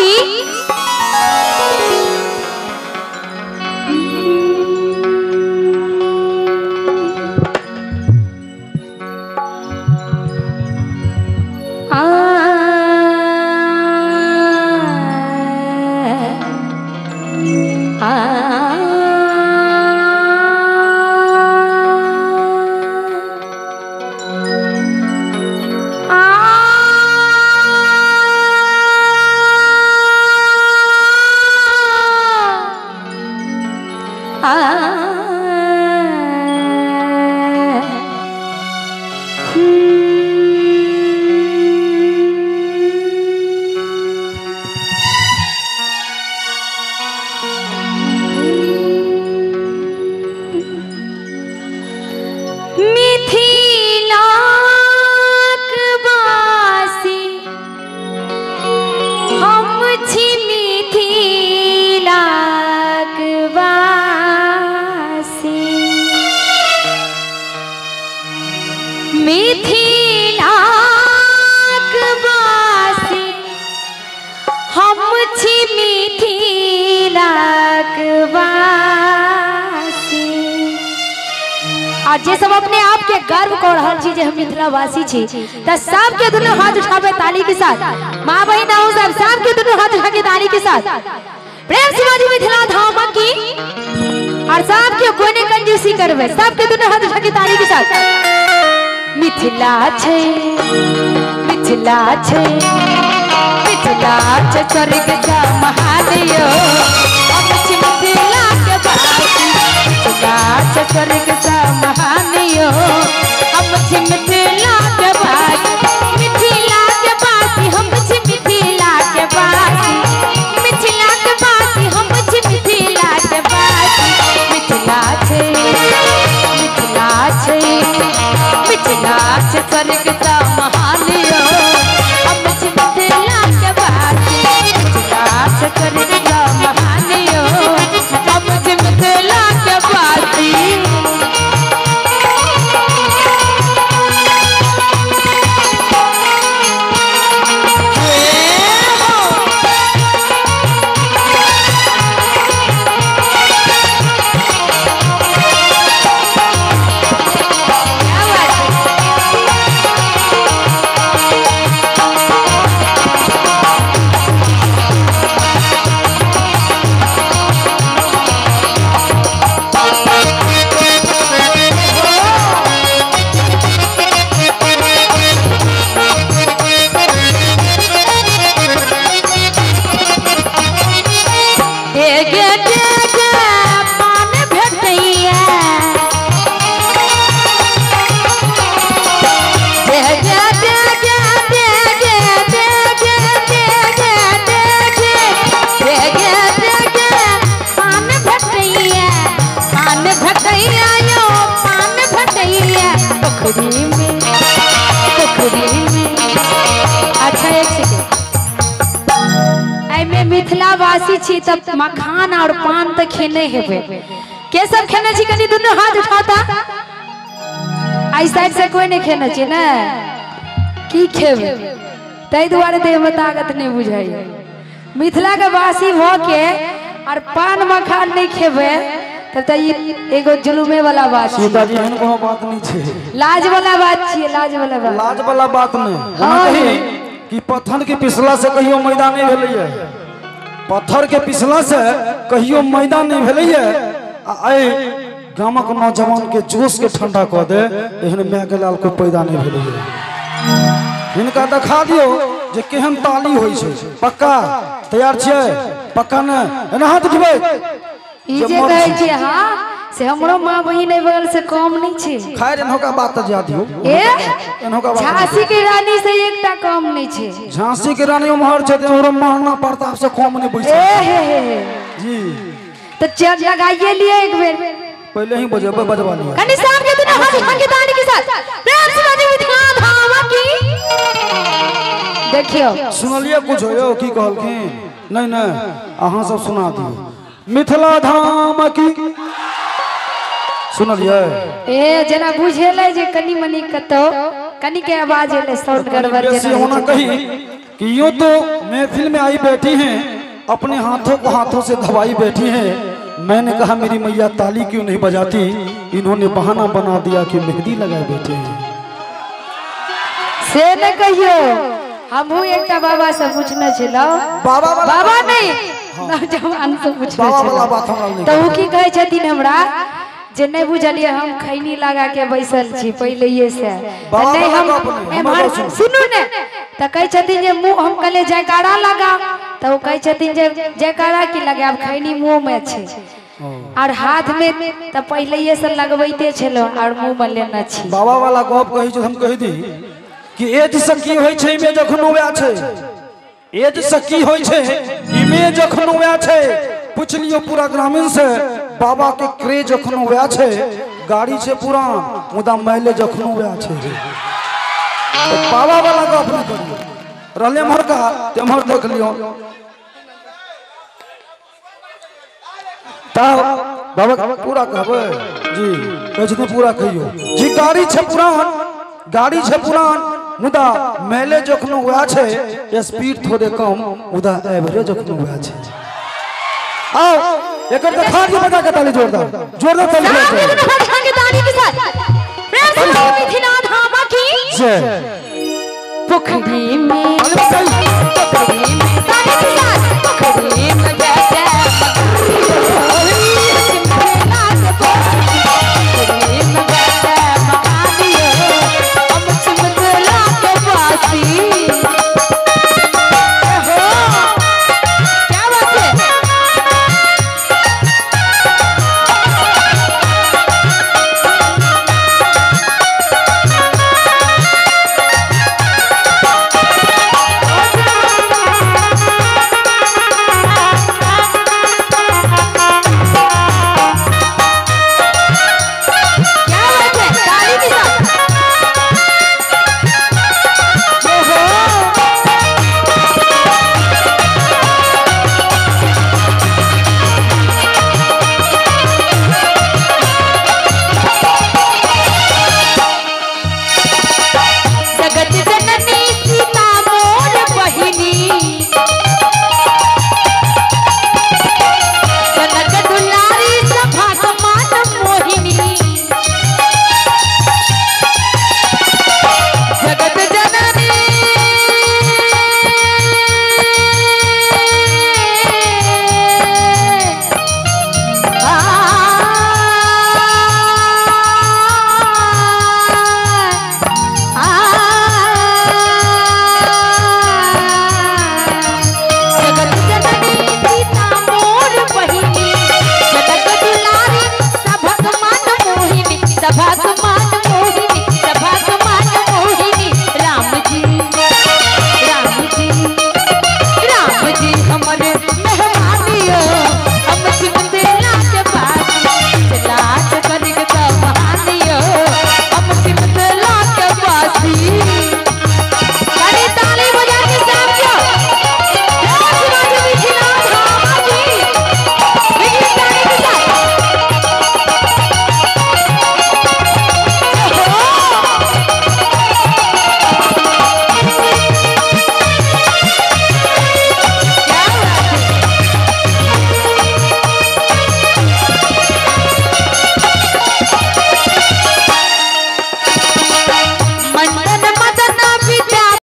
की। और जे सब अपने आप के गर्व कर रहल छी जे हम मिथिलावासी छी त सब के दुनू हाथ उठाबे ताली के साथ। मां बहिन आहू सब सब के दुनू हाथ उठा के ताली के साथ प्रेम से बाजू मिथिला धाम की। और सब के कोने कंजूसी करबे, सब के दुनू हाथ उठा के ताली के साथ। मिथिला छै, मिथिला छै, मिथिला छै स्वर्ग सा महादेव, हम छी मिथिला के वासी। मिथिला छै स्वर्ग सा महादेव, हम छी मिथिला के वासी। मिथिला के वासी, हम छी मिथिला के वासी। मिथिला के वासी, हम छी मिथिला के वासी। मिथिला छै, मिथिला छै, मिथिला छै स्वर्ग सा महादेव, हम छी मिथिला के वासी। मिथिला छै स्वर्ग सा महादेव, हम छी मिथिला के वासी। अच्छा एक सेकेंड, एहिमे मिथिलावासी छी तब मखान और पान तो खेने हेबे। के सब खेने छी कनी दुनू हाथ उठाता। एहि साइड से कोई नहीं खेने छी ने, की खेबे ताहि दुआरे देह में ताकत नहीं बुझाइ। मिथिला के वासी भ के और पान मखान नहीं खेबे तब तो एगो जुलुमे वाला बात। सीता जी एहन कोनो बात नहीं छै, लाज वाला बात छियै, लाज वाला बात। लाज वाला बात नहीं। हां कि पत्थर के पिसला से कहियो मैदा नहीं भेलैया, पत्थर के पिसला से कहियो मैदा नहीं भेलैया। आ ए गामक नौजवान के जोश के ठंडा कऽ दे एहन my के लाल कोई पैदा नहीं भेलैया। हिनका देखा दियो जे केहन ताली होइ छै। पक्का तैयार छियै? पक्का ने एना हाथ उठबै। ई जे कहै छै हां से हमरो मां बहिन एहि बगल से कम नहीं छै। खैर एनहोका बात त जा दियो, एनहोका बात झांसी के रानी से एकटा कम नहीं छै। झांसी के रानी उम्हर छै ते हमरो महाराणा प्रताप से कम नहीं बैस। ए हे हे जी तो चेयर लगाइए लिए एक बेर पहले ही बजबे बजवा लिया। कनी साहब के दुनू हाथ उठा के ताली के साथ प्रेम से बाजू मिथिला धाम की। देखियो सुनलिए कुछ हो की कहलखिन? नहीं नहीं अहाँ सब सुना दियो मिथिला धाम की। सुनलिए? ए जना बुझेलै जे कनी मनी कतौ कनी के आवाज एलै साउंड गड़बड़ जेना होना कही कि यूं तो महफिल में आई बैठी हैं, अपने हाथों को हाथों से दबाई बैठी हैं। मैंने कहा मेरी मैया ताली क्यों नहीं बजाती, इन्होंने बहाना बना दिया कि मेहंदी लगाए बैठे हैं। से न कहियो, हमहू एकटा बाबा से पूछने छलौ, बाबा बाबा नहीं नौजवान से पूछने छलौ, तो उ की कहै छथिन हमरा जे नहीं बुझलिए हम खैनी लगा के बैसल छी पहले से, नहीं हम एम्हर सुनू ने, तो कहै छथिन जे मुँह हम कहलिए जयकारा लगा, तो कहै छथिन जे जयकारा की लगायब, खैनी मुँह में छै और हाथ में तो पहले से लगबैते छलो और मुँह में लेने छी। बाबा वाला गप कहै छै, हम कहि दी कि एज से की होइ छै इमे जखनो वएह छै, एज से की होइ छै इमे जखनो वएह छै। पूछ लियो पूरा ग्रामीण से, बाबा के क्रेज जखनो वएह छै, गाड़ी छै पुरान मुदा माइलेज जखनो वएह छै। बाबा वाला गप नहि करियो, रहले एम्हर का तेम्हर देख लियो। तब बाबा पूरा कहबै जी, कहै छथिन पूरा कहियो जी। गाड़ी छै पुरान, गाड़ी छै पुरान मुदा माइलेज जखनो वएह छै, स्पीड थोड़े कम मुदा एवरेज जखनो वएह छै। आओ एकर त खाली बजा के ताली जोरदार जोरदार ताली ताली के साथ प्रेम से मिथिला धाम की जय। पोखरी में